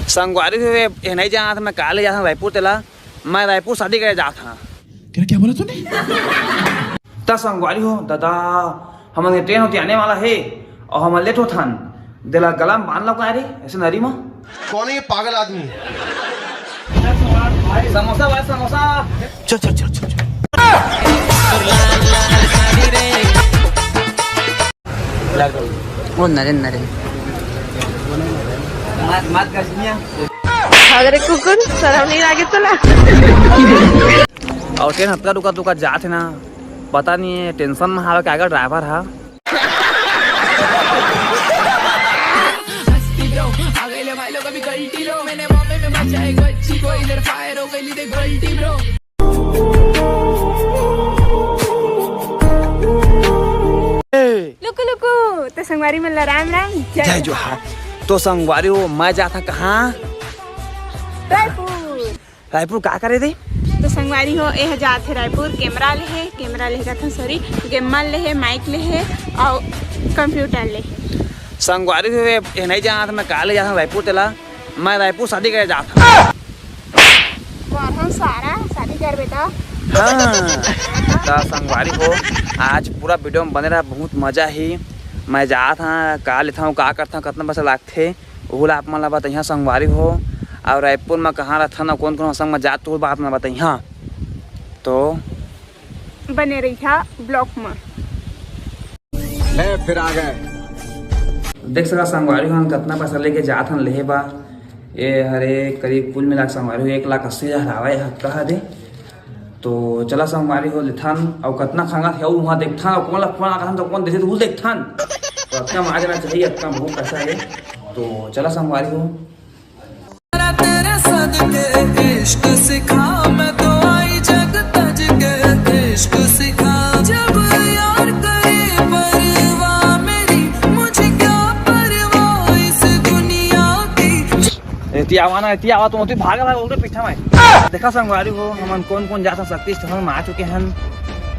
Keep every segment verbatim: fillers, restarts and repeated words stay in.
संगवारी हो, ये नहीं जानत मैं काले जात हूँ रायपुर तेला, मैं रायपुर शादी करे जात हूँ। क्या, क्या बोला तूने? त संगवारी हो, दादा, हमन के ट्रेन होती आने वाला है और हमन लेट होथन। देला गला में बांध लो का रे, ऐसे नरी मा। कौन है ये पागल आदमी? समोसा भाई, समोसा। चल, चल, चल, चल, चल। ओ नरेन, नरेन। अरे कुकुर, शरम नहीं लागे तोला? और ट्रेन हतका रुका तुका जात है ना, पता नहीं है, टेंशन में हावे का ड्राइवर हा। लुकु लुकु, तो संगवारी मन ला राम राम, जय जय जोहार। तो संगवारी हो, मैं जात हूँ कहाँ? रायपुर। रायपुर का करे दे? तो संगवारी हो, एह जात हे रायपुर, कैमरा ले हे, कैमरा ले हे कथन, सॉरी, गिम्बल ले हे, माइक ले हे, और कंप्यूटर ले। संगवारी हो, ये, ये नहीं जानत मैं का ले जात हूँ रायपुर तेला, मैं रायपुर शादी करे जात हूँ। सारा शादी कर बेटा। हाँ, त संगवारी हो, आज पूरा वीडियो में बने रहा, बहुत मजा ही। मैं जात हूँ, का लेता हूँ, का करता हूँ, कितना पैसा लागथे, ओहू ला आप मन ला बताइहा संगवारी हो। और रायपुर में कहाँ रहथन और कौन कौन संग में जात, ओहू बात में बताइहा। तो बने रहिहा ब्लॉग में। ले फिर आ गए। देख सका संगवारी हो, हम कितना पैसा लेके जात हन लेहे बा। ये हरे करीब कुल मिला के संगवारी हो, एक लाख अस्सी हजार आवे ह कहा दे। तो चला संगवारी हो लेथन, अउ कतना खांगा थे, अउ वहाँ देखथन, अउ कौन ला फोन आथन, तो कौन देथे, तो वो देखथन। तो अतना मा आ जाना चाहिए, अतना बहुत पैसा है। तो चला संगवारी हो। तेरे सदके इश्क सिखा, मैं तो आई जग तज के इश्क सिखा। जब यार करे परवाह मेरी, मुझे क्या परवाह इस दुनिया की। एती आवा ना, एती आवा, तुम ओती भाग भाग ओकरे पीछा में। देखा संगवारी हो, हमन कौन कौन जात हन शक्ति स्टेशन में आ चुके हन।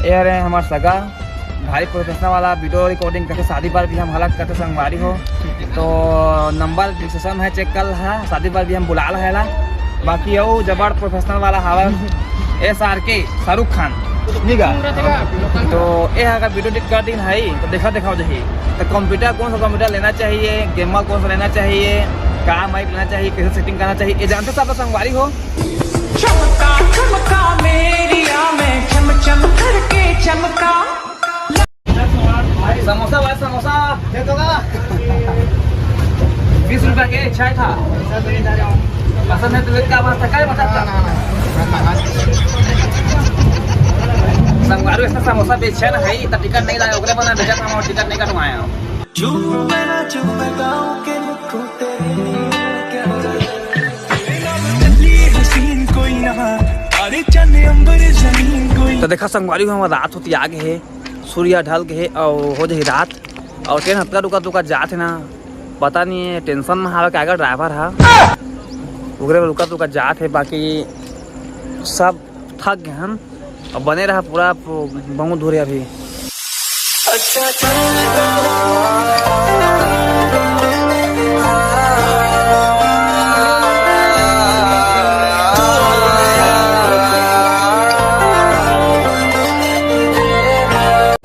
ये रहे हमार सगा, भारी प्रोफेशनल वाला वीडियो रिकॉर्डिंग करके शादी बार भी हम हालत करते संगवारी हो। तो नंबर डिस्क्रिप्शन है, चेक कर ला, शादी बार भी हम बुला ला है ला। बाकी वो जबर प्रोफेशनल वाला हवा, एस आर के, शाहरुख खान, निगा। तो ये अगर वीडियो एडिट कर दिन है तो देखा दिखाओ जाही। तो कंप्यूटर कौन सा कंप्यूटर लेना चाहिए, गेमर कौन सा लेना चाहिए, का माइक लेना चाहिए, कैसे सेटिंग करना चाहिए, ये जानते सब संगवारी हो। चमका चमका मेरी आंखें चम चम करके चमका। समोसा भाई, समोसा दे दो ना। बीस रुपया के छह था। पसंद है तो लेके आ, बस क्या बता था? संगवारी ऐसा समोसा बेचे ना है, तो टिकट नहीं लाया, ओकरे बना बेचा था, हम टिकट नहीं कटवाया। चुप ना चुप गाँव के मुखो तेरे क्या हो जाए? हसीन कोई ना, तारे चंद अंबर जमीन कोई। तो देखा संगवारी हो, हमर रात होती आ गए है, सूर्य ढल गए है और हो जाही रात। और ट्रेन हतका रुका रुका जात है ना, पता नहीं है, टेंशन में हावे का ड्राइवर हा, ओकरे में रुका रुका जात है। बाकी सब थक गए हन। अब बने रहा पूरा, बहुत दूर है अभी। अच्छा चल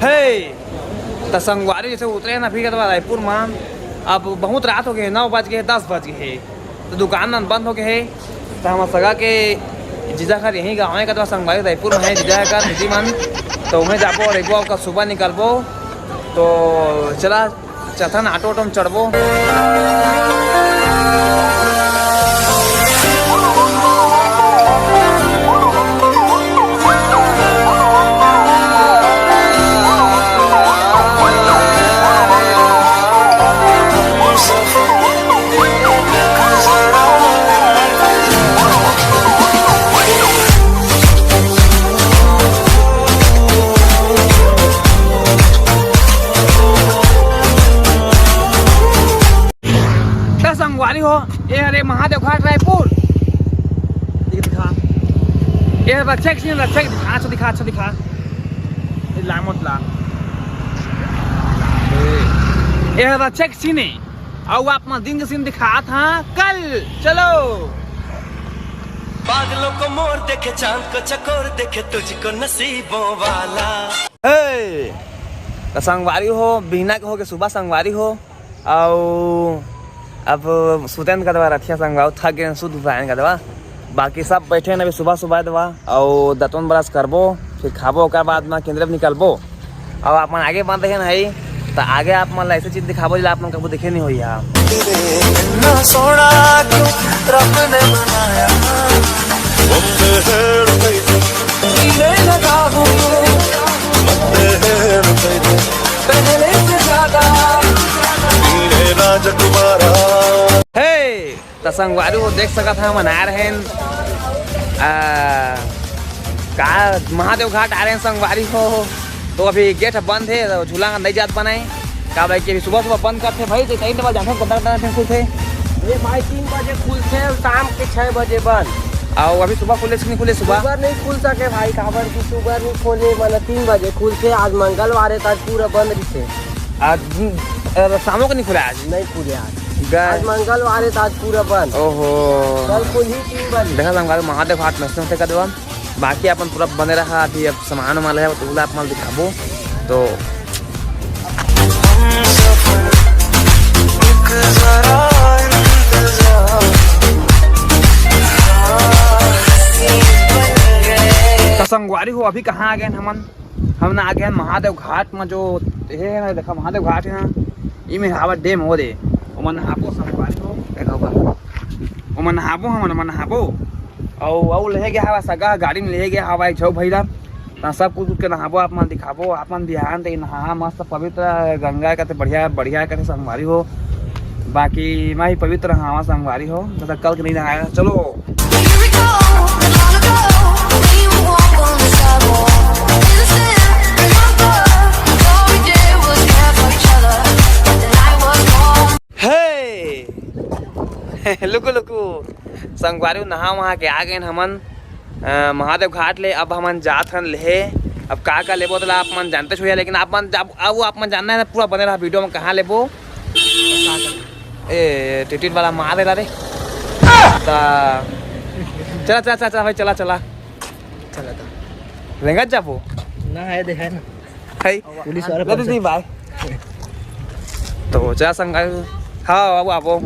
हे, त संगवारी जैसे उतरे ना फिर रायपुर में, अब बहुत रात हो गए, नौ बज गए, दस बज गए। तो दुकान मन बंद हो गए हे। तो हम सगा के जीजा घर यहीं गाँव है, कतवा संगवारी रायपुर में है जीजा घर दीदी मन। तो उहें जाबो और एक बार सुबह निकलबो। तो चला चथन ऑटो ऑटो में चढ़बो। त संगवारी हो, ये हरे महादेव घाट रायपुर। ये दिखा, ये रक्षक सिंह, रक्षक दिखा, अच्छा दिखा, अच्छा दिखा। ये लामोट ला। ये रक्षक सिंह है। अउ आप मन दिन के सीन दिखात हा कल। चलो। बादलों को मोर देखे, चांद को चकोर देखे, तुझको नसीबों वाला। हे, त संगवारी हो, बिहना के होगे सुबह संगवारी हो, अउ अब सुतेन का दवा रथिया संगवारी, थक गेन, सुत उठायन का दवा। बाकी सब बैठे हैं अभी सुबह सुबह दवा, अउ दतवन ब्रश करबो, फिर खाबो, ओकर बाद में केंद्र निकलबो। अउ आप मन आगे बन रहे हैं, त आगे आप मन ला ऐसे चीज दिखाबो, जेला आप मन कभू देखे नहीं होई हा। इतना सोना क्यों रब ने बनाया, जीने लगा हूँ पहले से ज्यादा, हीरे राजकुमारा। हे, त संगवारी हो, देख सकत हा, हमन आए रहेन, आ, का, महादेव घाट आए रहेन संगवारी हो। तो अभी गेट बंद हे, तो झूला नहीं जात बनाए, का भाई कि अभी सुबह सुबह बंद करथे भाई, तो टाइम टेबल जानथन कितना कितना टाइम खुलथे? ये भाई तीन बजे खुलथे अउ शाम के छह बजे बंद। अउ अभी सुबह खुले कि नहीं खुले सुबह? सुबह नहीं खुल सके भाई, काबर कि सुबह नहीं खोले, मतलब तीन बजे खुलथे। आज मंगलवार हे, तो आज पूरा बंद रहिथे। आज, अ, शामों को नहीं खुला आज? नहीं खुले आज। गए। आज मंगलवार हे, तो आज पूरा बंद। ओहो। कल खुलही तीन बजे। देखा संगवारी, महादेव घाट में से होते का दवा। बाकी अपन पूरा बने रहा, अभी अब सामान वामान है तो ओला अपन दिखाबो। तो त संगवारी हो, अभी कहाँ आ गए हमन? हमन आ गए महादेव घाट में, जो हे ना, देखा महादेव घाट है ना, इमे हवा डैम हो दे, ओमन नहाबो संगवारी हो, देखा होगा, ओमन नहाबो, हमन ओमन नहाबो। अउ, अउ लेहे गया हवा सगा, गाड़ी में लेहे गया हवा एक झौ भैया। त सब कुछ के नहाबो, आप मन दिखाबो, आप मन बिहान ते नहा मस्त पवित्र गंगा कथे बढ़िया, बढ़िया कथे संगवारी हो। बाकी मैं ही पवित्र नहावा संगवारी हो, मतलब कल के नहीं नहाया। चलो। Here we go, long ago, we were walk on the sidewalk. In the sand, remember, all we did was care for each other. The night was warm. हे लुकु लुकु संगवारी, नहा वहा के आ गए हमन, अ, महादेव घाट ले। अब हमन जात हन लेहे। अब का का लेबो, तला आप मन जानते छुया, लेकिन आप मन जब अब वो आप मन जानना है, पूरा बने रहा वीडियो में, कहाँ लेबो। ए, टिटिट वाला मार देला रे। ता, चला, चला, चला, चला भाई, चला, चला। चला तो। रेंगत जाबो? ना, है दे, है ना। है। पुलिस वाला ले दे पहुंचा। दी भाई। तो चला संग, हाँ, आबो, आबो।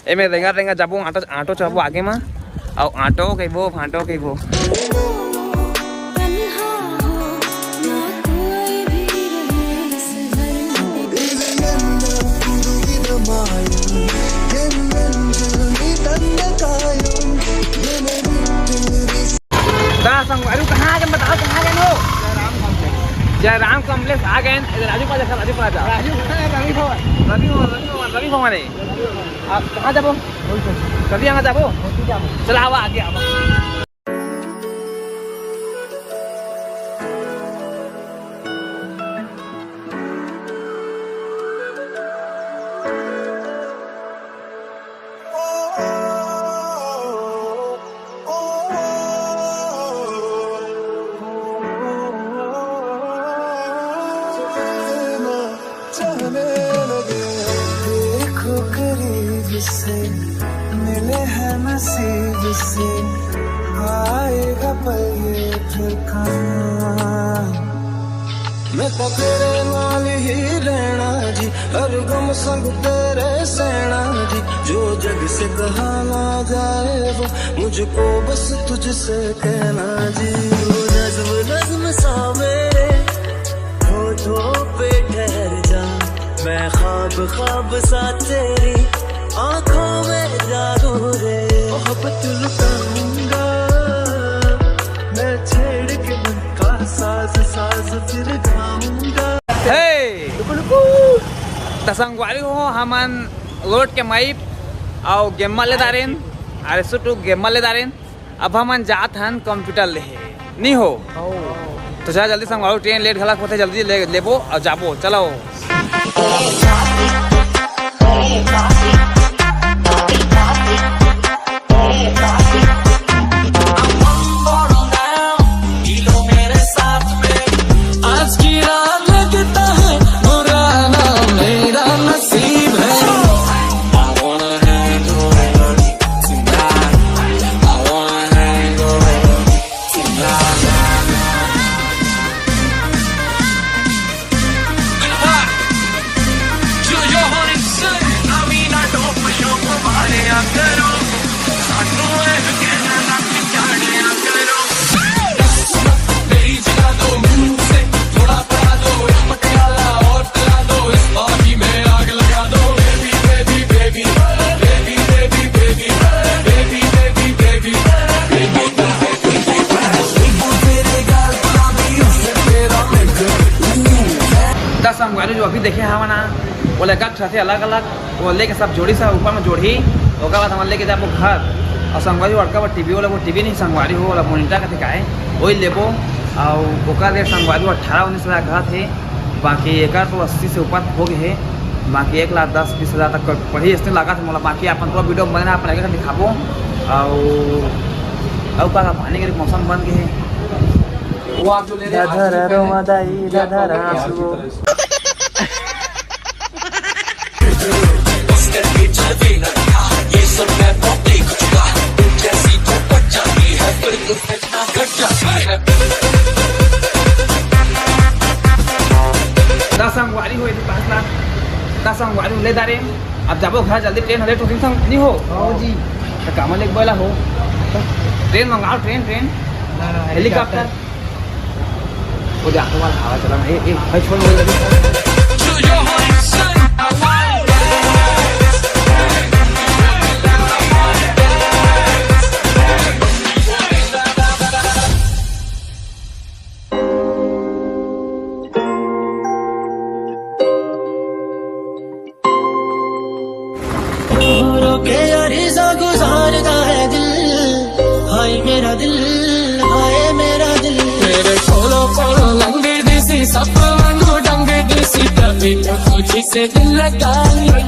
एमे रेंगा, रेंगा जाबो, आटो, आटो चाबो आगे मा। अउ आटो कहिबो, फाटो कहिबो। दा संगवारी, कहाँ आ गए बताओ, कहाँ आ गए हो? जयराम कॉम्प्लेक्स आ गए। इधर राजू का देखा, राजू का जा। राजू, रवि भवन। रवि भवन, रवि भवन, रवि भवन है। आप कहाँ जाबो? कभी यहाँ जाबो? चला, आवा, आगे आवा। चाहने लगे, देखो करीब से, मिले हैं नसीब से, आएगा पल ये फिर कहाँ। मैं तो तेरे नाल ही रहना जी, हर गम संग तेरे सहना जी, जो जग से कहा ना जाए वो मुझको बस तुझसे कहना जी। तू नज्म नज्म सा मेरे होठों पे ठहर जा, मैं ख्वाब ख्वाब सा तेरी आंखों में जागूं रे। मोहब्बत लुटाऊंगा मैं छेड़ के मन का साज, साज फिर गाऊंगा। हे! त संगवारी हो, हमन लौट के माइप अउ गेम्मा ले दारेन, अरे सुटू गेम्मा ले दारेन। अब हमन जात हन कंप्यूटर लेहे, नी हो? तो चला जल्दी संगवारी, ट्रेन लेट घलक होथे, जल्दी ले, लेबो अउ जाबो, चलो। आज की रात लगता है बुरा ना मेरा नसीब है। देखे हवा ना, वो लड़का ठहरथे अलग-अलग, वो लेके सब जोड़ी, सब ऊपर में जोड़ी, ओकर बाद हमन लेके जाबो घर। और संगवारी, वो लड़का वो टीवी वाला, वो टीवी नहीं संगवारी हो, वाला मोनिटर कथे काय, वही लेबो। और ओकर रेट संगवारी वो अठारह उन्नीस हजार कहत हे, बाकी एकर तो अस्सी से ऊपर हो गए हे, बाकी एक लाख दस बीस हजार तक पड़ी, इसने लागत हे मोला। बाकी अपन पूरा वीडियो में बने रहा, अपन आगे दिखाबो। और, और का, का पानी के मौसम बन गए हे। वो आप जो ले रहे हैं, धर रो मदाई, धर आंसू। दस संगवारी हो, ये पाँच लाख। दस संगवारी ले दारे। अब जाबो घर जल्दी, ट्रेन हले तो संग नहीं हो। हाँ जी। तो कामन एक बोला हो। ट्रेन मंगाओ, ट्रेन, ट्रेन। ना, ना, हेलीकॉप्टर। वो जा, तुम्हारा हवा चला, ए, ए, भाई, छोड़, बोल दे। रो के यारी सा गुजारदा है दिल, हाय मेरा दिल, हाय मेरा दिल। मेरे कोलो कोलो लंगदी सी, सप वांगू डंगदी सी, कभी तो तुझी से दिल लगा लिया।